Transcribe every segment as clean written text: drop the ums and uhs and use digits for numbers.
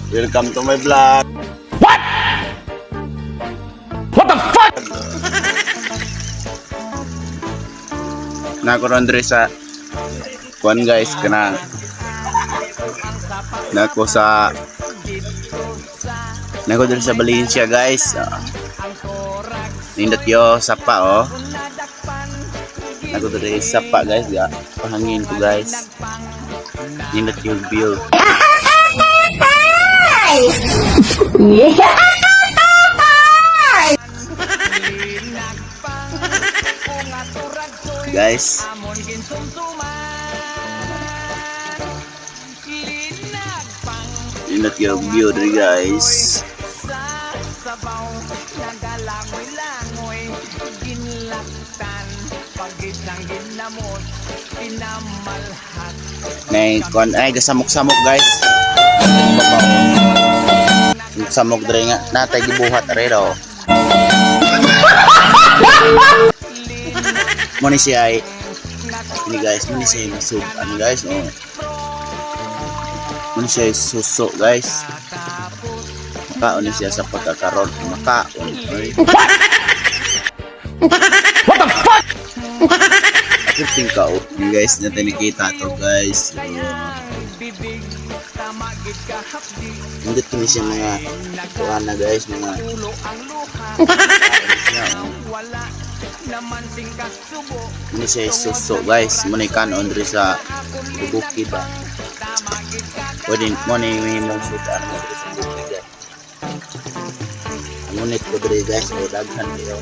Welcome to my vlog. What? What the fuck? Nako ron diri sa kuan, guys, kanang nako diri sa Valencia, guys. Nindot yo sapa oh. Nako diri sapa, guys, ga pahangin ko, guys. Nindot yung view. Yeah! Guys. Nindot yung view diri, guys. Sabaw nagalangoy-langoy ginlaktan pagitsang ginamos pinamalhat. Nay kuan ay gasamok-samok, guys. Samok diri nga natay gibuhat are daw. Mo ni siya ay ini, guys, mo ni siya masug ano, guys, oh. Mo ni siya ay suso, guys. Makaon ni siya sa pagkakaroon. Makaon. Ay. What the fuck? 15 ka oh. Yun, guys, natin nakita to, guys. Bibig tama gid ka hapdi. Hindi kini siya mga kuan na, guys, mga Tulo ang luha siya, oh. wala naman sing kasubo. Muna siya suso, guys. Muna kanon diri sa bukid ba. Pwede mo ni may mong sutaan mo diri sa bukid, guys. Ngunit ko diri, guys, o daghan kayo.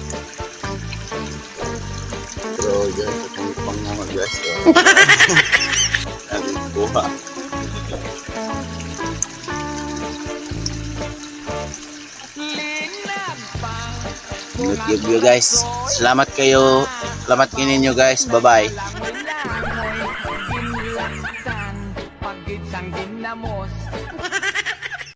Pero guys, itong pangawa, guys. Oh. Nagkuha. Ngunit yung guys. Salamat kayo. Salamat kayo ninyo, guys. Bye-bye. Langoy-langoy ginlaktan pagitsang ginamos.